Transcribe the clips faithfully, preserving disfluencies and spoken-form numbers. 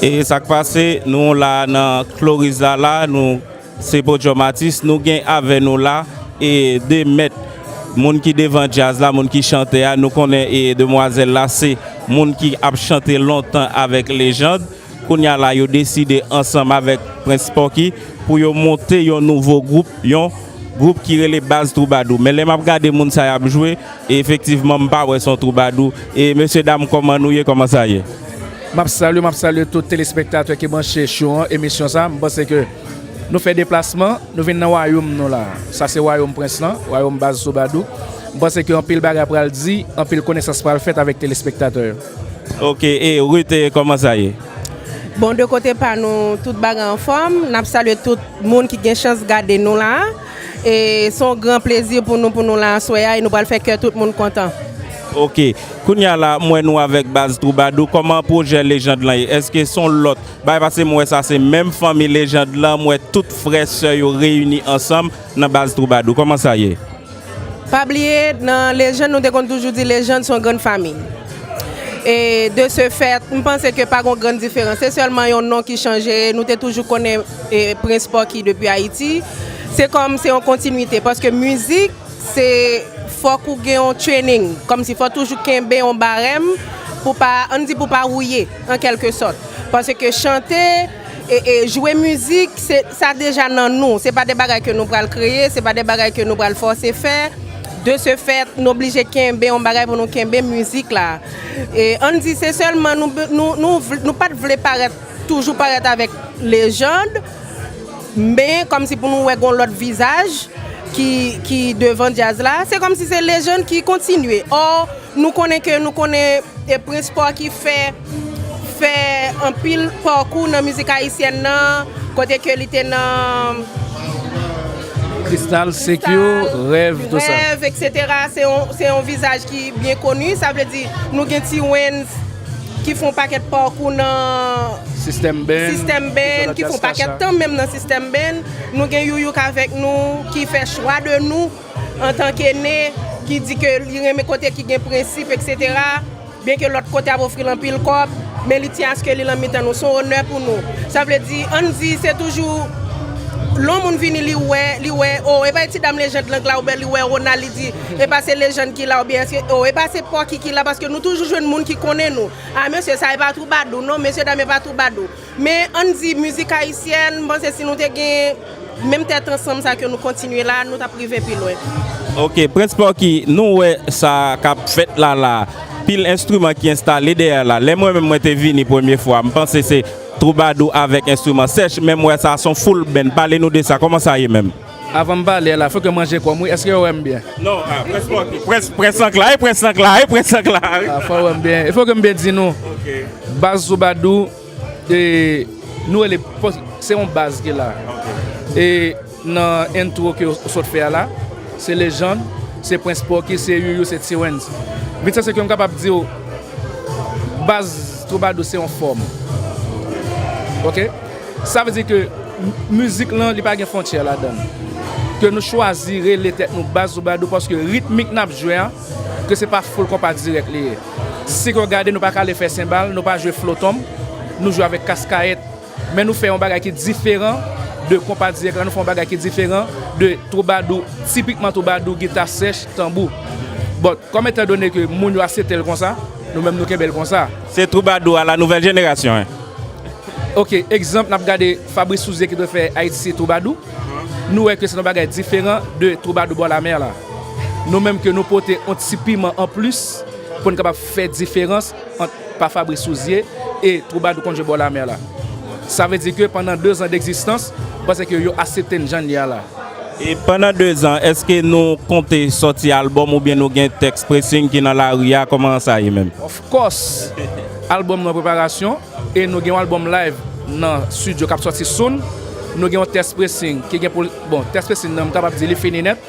E sa k pase, nou la nan Cloris la, la, nou se Podium Atis, nou gen avè nou la, e de mèt, moun ki devan djaz la, moun ki chante a, nou konnen e demwazèl la se moun ki ap chante lontan avèk Légende. Kounye a la, yo deside ansanm avèk Prince Porky pou yo monte yon nouvo gwoup, yon gwoup ki rele Baz Twoubadou. Men lè m ap gade moun sa y ap jwe, e efektivman, m pa wè se yon twoubadou. E mesye dam, kòman nou ye? Kòman sa ye? M ap salye, m ap salye tout telespektatè ki branche cho an, emisyon sa. M panse ke nou fè deplasman, nou vin nan wayòm nou la. Sa se wayòm Prens lan, wayòm Baz Twoubadou. M panse ke anpil bagay pral di, anpil konesans pral fèt avèk telespektatè yo. Ok, e Ruth, e kòman sa ye? Bon, de kote pa nou, tout bagay anfòm. N ap salye tout moun ki gen chans gade nou la. E se yon gran plezi pou nou, pou nou la aswè a, e nou pral fè kè tout moun kontan. Ok. Kounye a la, m wè nou avèk Baz Twoubadou. Kòman pwojè Légende lan ye? Èske se yon lòt bagay? Paske m wè sa se menm fanmi Légende lan, m wè tout frè, sè yo reyini ansanm nan Baz Twoubadou. Kòman sa ye? Pa bliye, nan Légende, nou te konn toujou di Légende se yon grann fanmi. E de ce fait, m panse ke pa gon grann diferans. Se sèlman yon non ki chanje. Nou te toujou konnen, e, Prince Porky depi Ayiti. Se kòm se yon kontinwite. Paske mizik, se fòk ou gen yon training. Kòmsi fò toujou kenbe yon barèm pou pa, ann di pou pa wouye, an kèlke sòt. Paske chante, e, e jwe mizik, se, sa deja nan nou. Se pa de bagay ke nou pral kreye, se pa de bagay ke nou pral fòse fè. De ce fait, nou oblije kenbe yon bagay pou nou kenbe mizik la. E ann di se sèlman nou, nou, nou, vle- nou pa t vle parèt, toujou parèt avèk Légende, men kòmsi pou nou wè gon lòt vizaj ki, ki devan djaz la. Se kòmsi se Légende ki kontinye. Ò, nou konnen ke, nou konnen e Prince Porky fè, fè anpil pakou nan mizik ayisyèn nan, kote ke li te nan Kristal, Sekyo, Rèv, tout sa. Rèv, et cetera. Se yon, se yon vizaj ki byen koni. Sa vle di, nou gen T-Wens ki fè yon pakèt pakou nan Sistèm Band, Sistèm Band, ki fè yon pakèt tan menm nan Sistèm Band. Nou gen Youyou k avèk nou, ki fè chwa de nou antanke ne, ki di ke li renmen kote ki gen prensip, et cetera. Byenke lòt kote ap ofri l anpil kòb, men li tyen aske li nan mitan nou. Se yon onè pou nou. Sa vle di, ann di, se toujou lè yon moun vini, li wè, li wè, o, e pa ti dam Légende lan k la, oubyen li wè Ronald, li di, e pa se Légende ki la, oubyen èske, o, e pa se Porky ki la, paske nou toujou jwenn moun ki konnen nou. A, mesye, sa e pa twoubadou, non, mesye dam, e pa twoubadou. Men ann di mizik ayisyèn, m panse si nou te gen menm tèt ansanm sa ke nou kontinye la, nou t ap rive pi lwen. Ok, Prince Porky, nou wè sa k ap fèt la la. Pil enstriman ki enstale dèyè la. Lè mwen menm mwen te vini premye fwa, m panse se twoubadou avèk enstriman sèch, men m wè sa se yon full band. Pale nou de sa, kòman sa ye menm? Avan m pale la, fòk yo manje kò m wi. Èske yo wè m byen? Non, a, Prince Porky. Prince, Prince lan k la, e Prince lan k la, e Prince lan k la. A, fò yo wè m byen. E fòk yo m byen di nou. Ok. Baz Twoubadou, e, nou rele, se yon baz ki la. E nan intro ke w sot fè a la, se Légende, se Prince Porky, se Youyou, se T-Wens. Vin sanse ke m kapab di w, baz Twoubadou se yon fòm. Ok? Sa vle di ke m- mizik lan, li pa gen fwontyè ladan l. Ke nou chwazi rele tèt nou Baz Twoubadou paske ritmik n ap jwe a, ke se pa full konpa dirèk li ye. Si ke w gade, nou pa kale fè senbal, nou pa jwe flotonm, nou jwe avèk kaskayèt. Men nou fè yon bagay ki diferan de konpa dirèk la, nou fè yon bagay ki diferan de twoubadou, tipikman twoubadou, gita sèch, tanbou. Bon, kòm etandone ke moun yo aksepte l konsa, nou menm nou kenbe l konsa. Se twoubadou a la nouvèl jenerasyon, en. Ok, egzanp, n ap gade Fabrice Souzier ki te fè Ayiti se twoubadou. Nou wè ke se yon bagay diferan de twoubadou bò lamè la. Nou menm ke nou pote yon ti piman anplis pou n kapab fè diferans ant pa Fabrice Souzier e twoubadou konn jwe bò lamè la. Sa vle di ke pandan de zan degzistans, m panse ke yo aksepte n jan n ye a la. E pandan de zan, èske nou konte sòti albòm oubyen nou gen tèks pressing ki nan lari a? Kòman sa ye menm? Of course! Albòm nan preparasyon e nou gen yon albòm live nan studio k ap sòti soon. Nou gen yon tèks pressing ki gen pou, bon, tèks pressing nan m kapab di li fini nèt,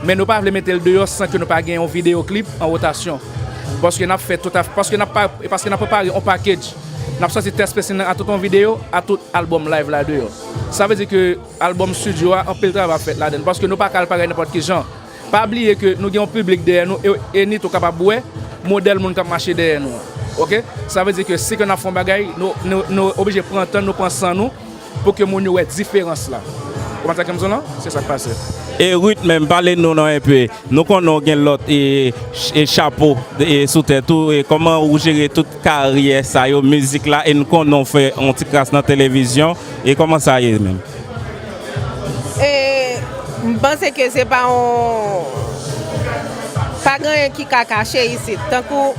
men nou pa vle mete l deyò san ke nou pa gen yon videyo klip an wotasyon. Paske n ap fè tout af-, paske n ap pa, paske n ap prepare yon package. N ap sòti tèks pressing nan a tout yon videyo, a tout albòm live la deyò. Sa vle di ke albòm studio a, anpil travay ap fèt ladan l, paske nou pa ka al parèt nenpòt ki jan. Pa bliye ke nou gen yon piblik dèyè nou, e, e Nito kapab wè modèl moun k ap mache dèyè nou an. Ok? Sa vle di ke si ke n ap fè yon bagay, nou, nou, nou oblije pran tan, nou pran san nou, pou ke moun yo wè diferans la. Ou konprann sa ke m di w lan? Se sa k pase. E Ruth menm, pale nou non enpe. Nou konnen w gen lòt e, ch- e chapo e sou tèt ou. E kòman ou jere tout karyè sa yo, mizik la, e n konnen w fè yon ti kras nan televizyon. E kòman sa ye menm? E m panse ke se pa yon pa gen anyen ki ka kache isit. Tankou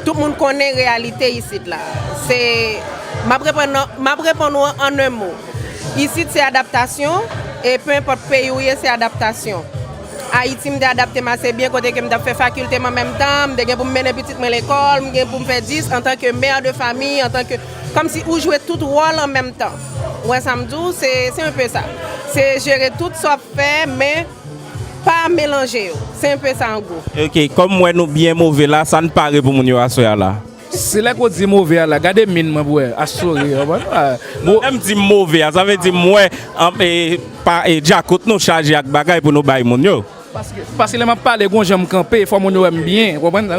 tout moun konnen reyalite isit la. Se m ap reponn nan- m ap reponn ou an un mot. Isit se adaptasyon, e pe enpòt peyi ou ye se adaptasyon. Ayiti m te adapte m ase byen kote ke m t ap fè fakilte m an menm tan, m te gen pou m mennen pitit mwen lekòl, m gen pou m fè dis antanke mè de famiy, antanke kòmsi ou jwe tout wòl an menm tan. Ou wè sa m di w, se se enpe sa. Se jere tout sa w ap fè, men pa melanje yo. Se enpe sa an gwo. Ok, kòm m wè nou byen move la, sa n pare pou moun yo aswè a la? Se lè ke w di move a la, gade min mwen pou wè, a souri, w konprann? Ah, bon. Lè m di m move a, sa vle di m wè an, e, pa, e, djakout nou chaje ak bagay pou nou bay moun yo. Paske, paske lè m ap pale, gon jan m kanpe, fò moun yo wè m byen, w konprann?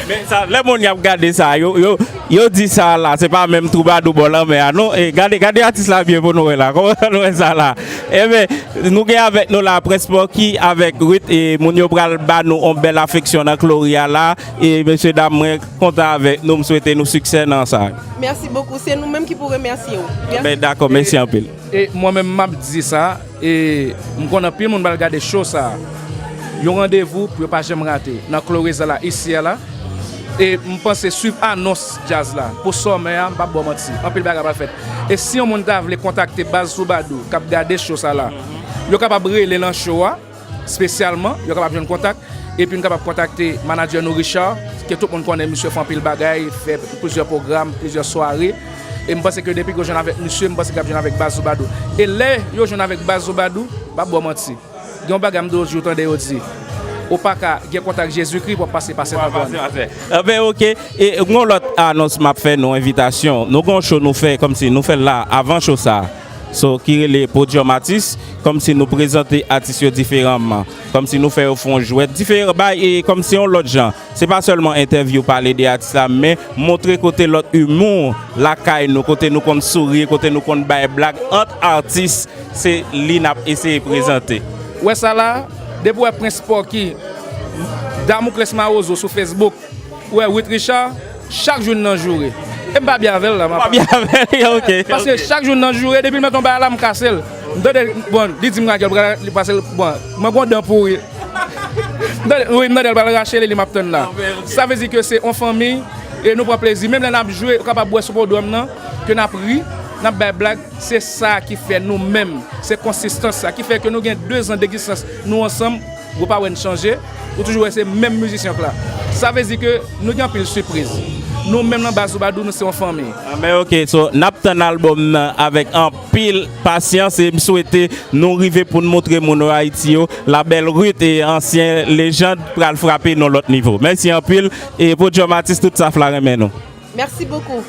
Men sa, lè moun y ap gade sa, yo, yo, yo di sa la, se pa menm twoubadou bò lanmè a, non? E, gade, gade atis la byen pou nou wè la, kòman nou wè sa la? Enben, nou gen avèk nou la Prince Porky avèk Ruth, e moun yo pral ba nou yon bèl afeksyon nan Clori a la, e mesye dam, mwen kontan avèk nou, m swete nou siksè nan sa. Merci beaucoup, se nou menm ki pou remèsye w. Enben, dakò, mèsi anpil. E mwen menm m ap di sa, e m konnen anpil moun pral gade show sa. Yon randevou pou yo pa janm rate nan Cloriza la, isi a la. E m panse swiv anons djaz la pou sòmè a, m p ap ba w manti. Anpil bagay pral fèt. E si yon moun ta vle kontakte Baz Soubadou k ap gade show sa la, yo kapab rele nan show a. Espesyalman, yo kapab jwenn kontak, epi n kapab kontakte manadjè nou Richard, ke tout moun konnen misye fè anpil bagay, fè plizyè pwogram, plizyè sware, e m panse ke depi ke yo jwenn avèk misye, m panse ke y ap jwenn avèk Baz Soubadou. E lè yo jwenn avèk Baz Soubadou, m p ap ba w manti, gen yon bagay m toujou tande yo di, ou pa ka gen kontak Jezikri pou w ap pase pa Sentantwàn. Anben, oke. E gen yon lòt anons m ap fè nou, envitasyon. Nou gen yon show nou fè, kòmsi nou fè l la, avan show sa. So, ki rele Podium Atis, kòmsi nou prezante atis yo diferaman, kòmsi nou fè yo fè yon jwèt diferan, bay, e kòmsi yon lòt jan. Se pa sèlman entèvyou, pale de atis la, men montre kote lòt imou lakay nou, kote nou konn souri, kote nou konn bay blag ant atis, se li n ap eseye prezante. Ou wè sa la, depi w wè Prince Porky, Damoclès Mawozo sou Facebook, ou wè Ruth Richard, chak jou n nan joure. E m pa byen avè l la, m ap. Ou pa byen avè l, ok. Paske chak jou n nan joure, depi l mete yon bagay la, m kase l. M tande, bon, li di m lagè l pral, li pase l, bon, mwen gen yon dan pouri. M tande, wi, m tande l pral rache li, li m ap tann la. Sa vle di ke se yon fanmi, e nou pran plezi. Menm lè n ap jwe, ou kapab wè sou podwòm nan, ke n ap ri, n ap bay blag, se sa ki fè nou menm, se konsistans sa ki fè ke nou gen de zan degzistans nou ansanm, ou pa wè n chanje, ou toujou wè se menm mizisyen k la. Sa vle di ke nou gen anpil sipriz. Nou menm nan Baz Soubadou, nou se yon fanmi. Anben, ok, so n ap tann albòm nan avèk anpil pasyans e m swete nou rive pou n montre moun Ayiti yo, Labèl Ruth e ansyen lejand pral frape nan lòt nivo. Mèsi anpil e Podium Atis, tout staff la renmen nou. Merci beaucoup.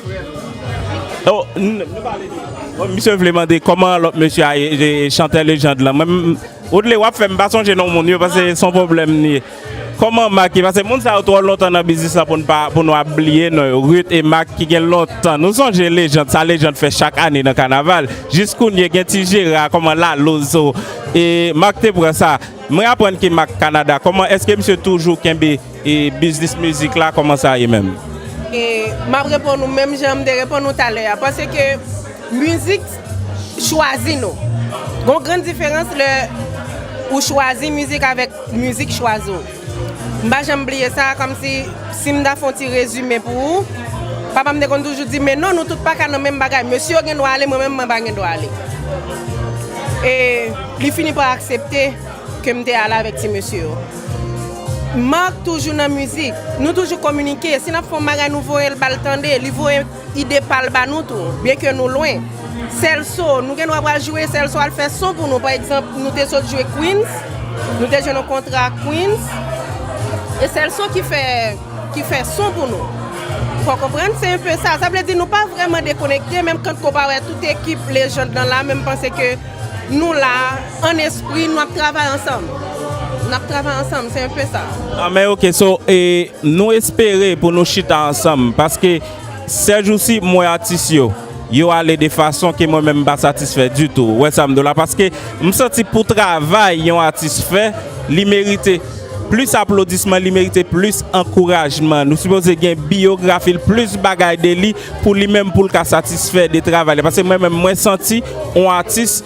Oh, n- nou pale de. Oh, misye vle mande kòman lòt mesye a ye, ye chantè lejand lan. Mwen, m- ou vle w ap fè m pa sonje non moun yo, paske se yon pwoblèm li ye. Kòman Mak ye? Paske moun sa yo twò lontan nan biznis lan pou n pa, pou nou ap bliye non yo. Ruth e Mak ki gen lontan. Nou sonje lejand, sa lejand fè chak ane nan kanaval. Jis kounye gen ti Jera, kòman Lalozo. E Mak te pran sa. Mwen aprann ke Mak Kanada. Kòman, èske misye toujou kenbe e biznis mizik la, kòman sa ye menm? E m ap reponn ou menm jan m te reponn ou talè a, paske mizik chwazi nou. Gon grann diferans lè ou chwazi mizik avèk mizik chwazi w. M pa janm bliye sa, kòmsi si m ta fè yon ti rezime pou ou, papa m te konn toujou di, men non, nou tout pa ka nan menm bagay. Mesye yo gen dwa ale, mwen menm mwen pa gen dwa ale. E li fini pa aksepte ke m te ale avèk ti mesye yo. Marc toujou nan mizik. Nou toujou kominike. Si n ap fè yon bagay, nou voye l ba l tande. Li voye ide pa l ba nou tou, byenke nou lwen. Celso, nou gen dwa pral joure, Celso al fè son pou nou. Pa egzanp, nou te sot jwe Queens, nou te jwenn yon kontra ak Queens. E Celso ki fè, ki fè son pou nou. Fò w konprann, se enpe sa. Sa vle di nou pa vrèman dekonekte, menm kan w pa wè tout ekip lejand lan la, men m panse ke nou la, an espri, n ap travay ansanm. N ap travay ansanm, se enpe sa. Ah, men ok, so, e, nou espere pou nou chita ansanm, paske sèjousi, m wè atis yo, yo ale de fason ke mwen menm m pa satisfè ditou. Ou wè sa m di w la, paske m santi pou travay yon atis fè, li merite plis aplodisman, li merite plis ankourajman. Nou sipoze gen biyografi l, plis bagay de li, pou li menm, pou l ka satisfè de travay li. Paske mwen menm, mwen santi yon atis,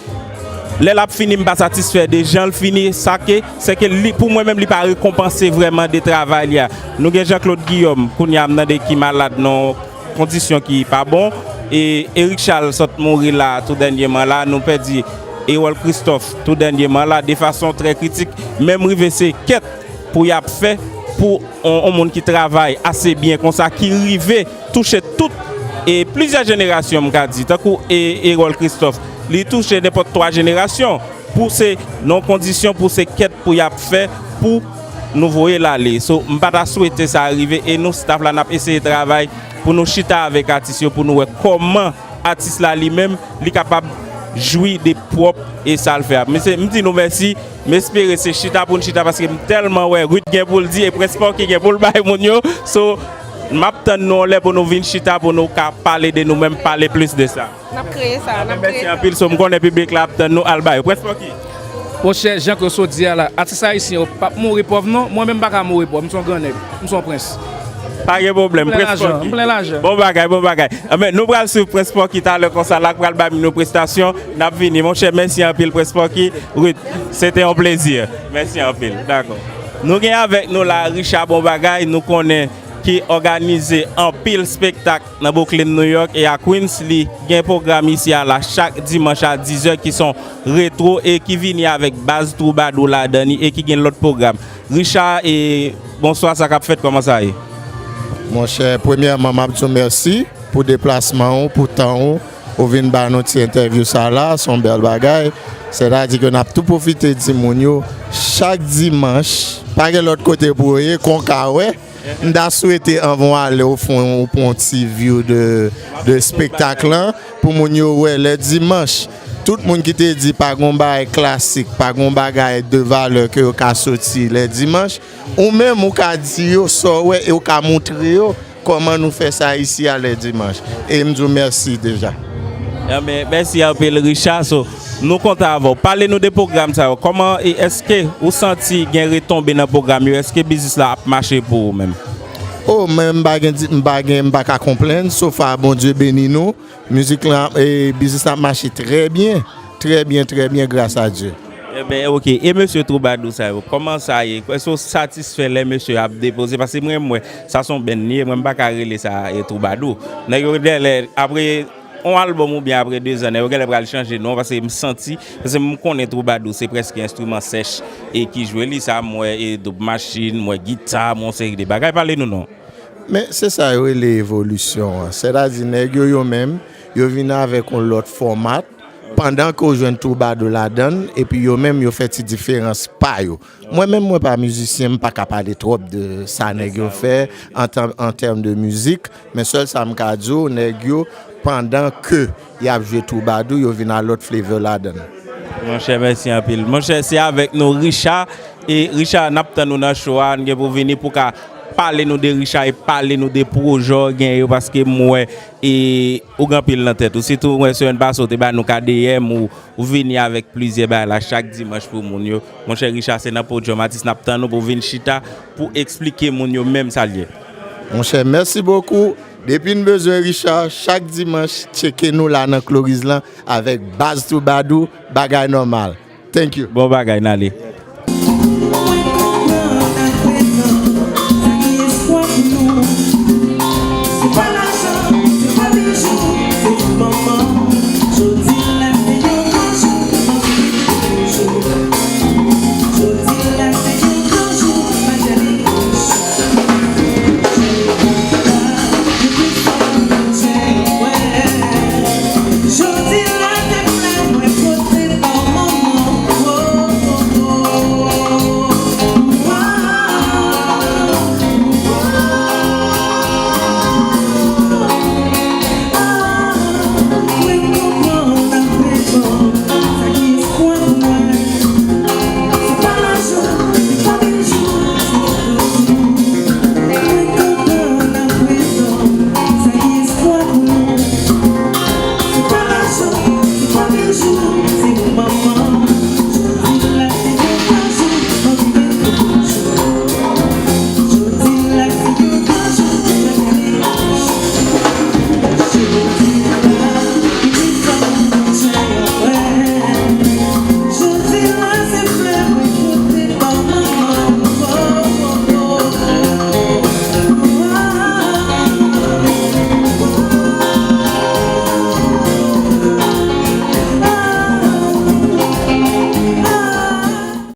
lè l ap fini, m pa satisfè de jan l fini, sa ke, se ke li, pou mwen menm, li pa rekonpanse vrèman de travay li a. Nou gen Jean Claude Guillaume, kounye a m tande ki malad nan kondisyon ki pa bon. E Eric Charles sot mouri la tou dènyèman la. Nou pèdi Erol Christophe tou dènyèman la de fason trè kritik. Menm rive se kèt pou y ap fè pou yon, yon moun ki travay ase byen konsa, ki rive touche tout e plizyè jenerasyon, m ka di, tankou e, Erol Christophe, li touche nenpòt twa jenerasyon pou se nan kondisyon pou se kèt pou y ap fè pou nou voye l ale. So, m pa ta swete sa rive e nou staff la n ap eseye travay pou nou chita avèk atis yo pou nou wè kòman atis la li menm li kapab jwi de pwòp e sa l fè a. Men se, m di nou mèsi, m espere se chita pou n chita paske m tèlman wè Ruth gen pou l di e Prince Porky gen pou l bay moun yo. So, m ap tann nou yon lè pou nou vin chita pou nou ka pale de nou menm, pale plis de sa. N ap kreye sa, n ap kreye sa. Mèsi anpil, so m konnen piblik la ap tann nou al ba yo. Prince Porky. Monchè, jan ke w sot di a la, atis ayisyen yo p ap mouri pòv non, mwen menm m pa ka mouri pòv, m se yon gran nèg, m se yon prens. Pa gen pwoblèm, Prince Porky. M plen lajan. Bon bagay, bon bagay. Anben, nou pral swiv Prince Porky talè konsa, la k pral bay nou prestasyon, n ap vini. Monchè, mèsi anpil, Prince Porky. Ruth, se te yon plezi. Mèsi anpil. Dakò. Nou gen avèk nou la Richard Bon Bagay, nou konnen ki òganize anpil spektak nan Brooklyn, New York e a Queens. Li gen pwogram isi a la chak dimanch a diz è ki son retwo e ki vini avèk baz twoubadou ladan li e ki gen lòt pwogram. Richard, e, bonswa, sa k ap fèt, kòman sa ye? Monchè, premyèman, m ap di w mèsi pou deplasman w, pou tan w, ou vin ba nou ti entèvyou sa la, se yon bèl bagay. Sètadi ke n ap tou pwofite di moun yo, chak dimanch, pa gen lòt kote pou yo ye, kon w ka wè, m ta swete anvan w ale, ou fè yon, ou pran yon ti view de, de spektak lan, pou moun yo wè lè dimanch. Tout moun ki te di pa gen yon bagay klasik, pa gen yon bagay de valè ke yo ka soti lè dimanch, ou menm ou ka di yo sa w wè e w ka montre yo kòman nou fè sa isi a lè dimanch. E m di w mèsi deja. Anben, mèsi anpil, Richard. So, nou kontan avè w. Pale nou de pwogram sa yo. Kòman e èske ou santi gen retonbe nan pwogram yo? Èske biznis la ap mache pou ou menm? O, mwen m pa gen, m pa gen, m pa ka konplenn. So far, Bondye beni nou. Mizik lan, e, biznis la ap mache trè byen. Trè byen, trè byen, gras a Dye. Enben, ok. E mesye twoubadou sa yo, kòman sa ye? Èske w satisfè lè mesye ap depoze? Paske mwen, mwen, sa se yon band li ye, mwen, m pa ka rele sa e twoubadou. Nèg yo genlè, apre yon albòm oubyen apre dezan, nèg yo genlè pral chanje non, paske m santi, paske m konnen twoubadou, se prèske enstriman sèch e ki jwe li, sa, m wè e doub machin, m wè gita, m wè yon seri de bagay. Pale nou non. Men se sa yo rele evolisyon an. Sètadi nèg yo, yo menm, yo vin avèk yon lòt fòmat, pandan ke w jwenn twoubadou ladan l, epi yo menm, yo fè ti diferans pa yo. Mwen menm, mwen pa mizisyen, m pa ka pale twòp de sa nèg yo fè an tan, an tèm de mizik, men sèl sa m ka di w, nèg yo, pandan ke y ap jwe twoubadou, yo vin a lòt flavor ladan l. Monchè, mèsi anpil. Monchè, se avèk nou Richard. E Richard, n ap tann ou nan show a, n gen pou vini pou ka pale nou de Richard e pale nou de pwojè w gen yo, paske m wè e ou gen anpil nan tèt ou. Sitou, mwen, semèn pase, ou te ba nou K D M, ou, ou vini avèk plizyè bagay la chak dimanch pou moun yo. Monchè Richard, se nan Podium Atis n ap tann ou pou vin chita, pou eksplike moun yo menm sa l ye. Monchè, mèsi bokou. Depi n bezwen Richard, chak dimanch, tcheke nou la nan Cloris lan avèk baz twoubadou, bagay nòmal. Thank you. Bon bagay, n ale.